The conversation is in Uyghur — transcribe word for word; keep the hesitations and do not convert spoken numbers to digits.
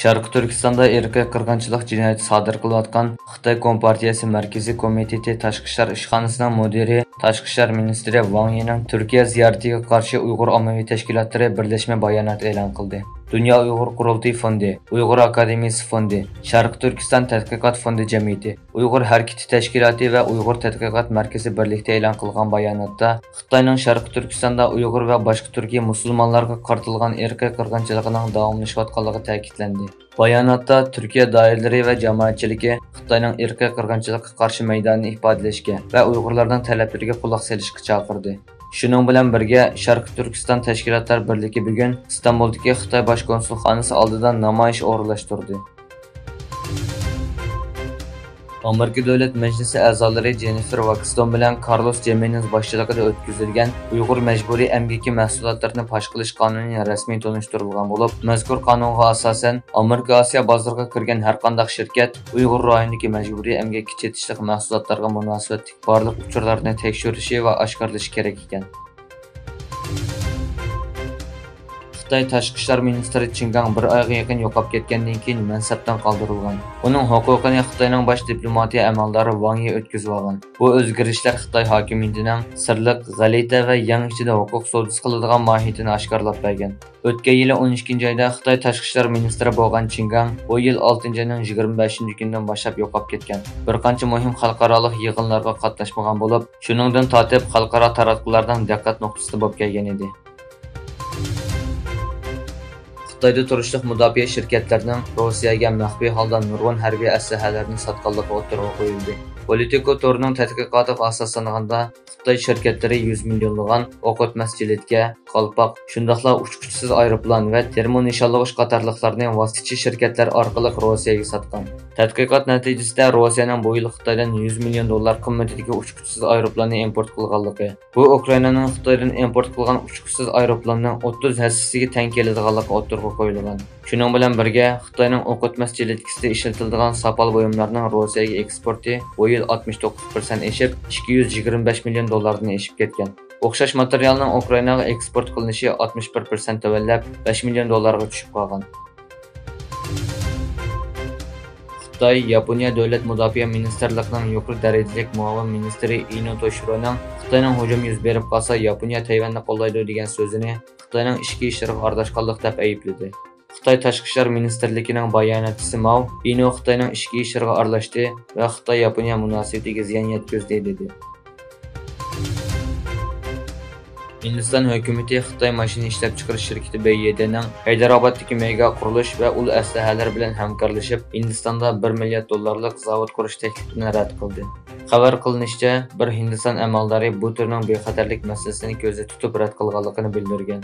شەرقىي تۈركىستاندا ئىرقىي قىرغىنچىلىق جىنايىتى سادىر قىلىۋاتقان خىتاي كومپارتىيەسى مەركىزىي كومىتېتى تاشقى ئىشلار ئىشخانىسىنىڭ مۇدىرى، تاشقى ئىشلار مىنىستىرى ۋاڭ يىنىڭ تۈركىيە زىيارىتىگە قارشى ئۇيغۇر ئاممىۋى تەشكىلاتلىرى بىرلەشمە بايانات ئېلان قىلدى. دۇنيا ئۇيغۇر قۇرۇلتىيى فوندى، ئۇيغۇر ئاكادېمىيىسى فوندى، شەرقىي تۈركىستان تەتقىقات فوندى جەمئىيىتى، ئۇيغۇر ھەرىكىتى تەشكىلاتى ۋە ئۇيغۇر تەتقىقات مەركىزى بىرلىكتە ئېلان قىلغان باياناتتا، خىتاينىڭ شەرقىي تۈركىستاندا ئۇيغۇر ۋە باشقا تۈركىي مۇسۇلمانلارغا قارىتىلغان ئىرقىي قىرغىنچىلىقىنىڭ داۋاملىشىۋاتقانلىقى تەكىتلەندى. باياناتتا تۈركىيە دائىرىلىرى ۋە جامائەتچىلىكى خىتاينىڭ ئىرقىي قىرغىنچىلىققا قارشى مەيدانىنى ئىپادىلەشكە ۋە ئۇيغۇرلارنىڭ تەلەپلىرىگە قۇلاق سېلىشقا چاقىردى. شۇنىڭ بىلەن بىرگە، شەرقىي تۈركىستان تەشكىلاتلار بىرلىكى بۈگۈن ئىستانبۇلدىكى خىتاي باش كونسۇلخانىسى ئالدىدا نامايىش ئورۇنلاشتۇردى. ئامېرىكا دۆلەت مەجلىسى ئەزالىرى جېننىفېر ۋاكستون بىلەن كارلوس جېمېنېز باشچىلىقىدا ئۆتكۈزۈلگەن ئۇيغۇر مەجبۇرىي ئەمگىكى مەھسۇلاتلىرىنى پاش قىلىش قانۇنى رەسمىي تونۇشتۇرۇلغان بولۇپ، مەزكۇر قانۇنغا ئاساسەن، ئامېرىكا ئاسىيا بازىرىغا كىرگەن ھەرقانداق شىركەت ئۇيغۇر رايونىدىكى مەجبۇرىي ئەمگەككە چېتىشلىق مەھسۇلاتلارغا مۇناسىۋەتلىك بارلىق ئۇچۇرلارنى تەكشۈرۈشى ۋە ئاشكارىلىشى كېرەك ئىكەن. خىتاي تاشقى ئىشلار مىنىستىرى چىن گاڭ بىر ئايغا يېقىن يوقاپ كەتكەندىن كېيىن مەنسەپتىن قالدۇرۇلغان. ئۇنىڭ ھوقۇقىنى خىتاينىڭ باش دىپلوماتىيە ئەمەلدارى ۋاڭ يى ئۆتكۈزۈۋالغان. بۇ ئۆزگىرىشلەر خىتاي ھاكىمىيىتىنىڭ سىرلىق، غەلىتە ۋە يەڭ ئىچىدە ھوقۇق سودىسى قىلىدىغان ماھىيىتىنى ئاشكارىلاپ بەرگەن. ئۆتكەن يىلى ئون ئىككىنچى ئايدا خىتاي تاشقى ئىشلار مىنىستىرى بولغان چىن گاڭ بۇ يىل ئالتىنچى ئاينىڭ يىگىرمە بەشىنچى كۈنىدىن باشلاپ يوقاپ كەتكەن. بىر قانچە مۇھىم خەلقئارالىق يىغىنلارغا قاتناشمىغان بولۇپ، شۇنىڭدىن تارتىپ خەلقئارا تاراتقۇلارنىڭ دىققەت نۇقتىسىدا بولۇپ كەلگەن ئىدى. خىتايدا تۇرۇشلۇق مۇداپىئە شىركەتلىرىنىڭ روسىيەگە مەخپىي ھالدا نۇرغۇن ھەربىي ئەسلىھەلەرنى ساتقانلىقى ئوتتۇرىغا قويۇلدى. پولىتىكو تورىنىڭ تەتقىقاتىغا ئاساسلانغاندا، خىتاي شىركەتلىرى يۈز مىليونلىغان ئوق ئۆتمەس جىلىتكە، قالپاق، شۇنداقلا ئۇچقۇچىسىز ئايروپىلان ۋە تېرمو نىشانلىغۇچ قاتارلىقلارنى ۋاسىتىچى شىركەتلەر ئارقىلىق روسىيەگە ساتقان. تەتقىقات نەتىجىسىدە، روسىيەنىڭ بۇ يىل خىتايدىن يۈز مىليون دوللار قىممىتىدىكى ئۇچقۇچىسىز ئايروپىلاننى ئىمپورت قىلغانلىقى، بۇ ئۇكرائىنانىڭ خىتايدىن ئىمپورت قىلغان ئۇچقۇچىسىز ئايروپىلاننىڭ ئوتتۇز ھەسسىسىگە تەڭ كېلىدىغانلىقى ئوتتۇرىغا قويۇلغان. شۇنىڭ بىلەن بىرگە، خىتاينىڭ ئوق ئۆتمەس جىلىتكىسىدە ئىشلىتىلىدىغان ساپال بۇيۇملارنىڭ روسىيەگە ئېكسپورتى بۇ يىل ئاتمىش توققۇز پىرسەنت ئېشىپ، ئىككى يۈز يىگىرمە بەش مىليون دوللاردىن ئېشىپ كەتكەن. ئوخشاش ماتېرىيالنىڭ ئۇكرائىناغا ئېكسپورت قىلىنىشى ئاتمىش بىر پىرسەنت تۆۋەنلەپ، بەش مىليون دوللارغا چۈشۈپ قالغان. خىتاي ياپونىيە دۆلەت مۇداپىئە مىنىستىرلىقىنىڭ يۇقىرى دەرىجىلىك مۇئاۋىن مىنىستىرى ئىنو توشىرونىڭ خىتاينىڭ ھۇجۇمى يۈز بېرىپ قالسا، ياپونىيە تەيۋەننى قوللايدۇ دېگەن سۆزىنى خىتاينىڭ ئىچكى ئىشلىرىغا ئارىلاشقانلىق دەپ ئەيىبلىدى. خىتاي تاشقى ئىشلار مىنىستىرلىكىنىڭ باياناتچىسى ماۋ ئىنو خىتاينىڭ ئىچكى ئىشلىرىغا ئارىلاشتى ۋە خىتاي ياپونىيە مۇناسىۋىتىگە زىيان يەتكۈزدى، دېدى. ھىندىستان ھۆكۈمىتى خىتاي ماشىنا ئىشلەپچىقىرىش شىركىتى بېييېدېنىڭ ھەيدارابادتىكى مېگا قۇرۇلۇش ۋە ئۇل ئەسلىھەلەر بىلەن ھەمكارلىشىپ، ھىندىستاندا بىر مىليارد دوللارلىق زاۋۇت قۇرۇش تەكلىپىنى رەت قىلدى. خەۋەر قىلىنىشىچە، بىر ھىندىستان ئەمەلدارى بۇ تۈرنىڭ بىخەتەرلىك مەسىلىسىنى كۆزدە تۇتۇپ رەت قىلغانلىقىنى بىلدۈرگەن.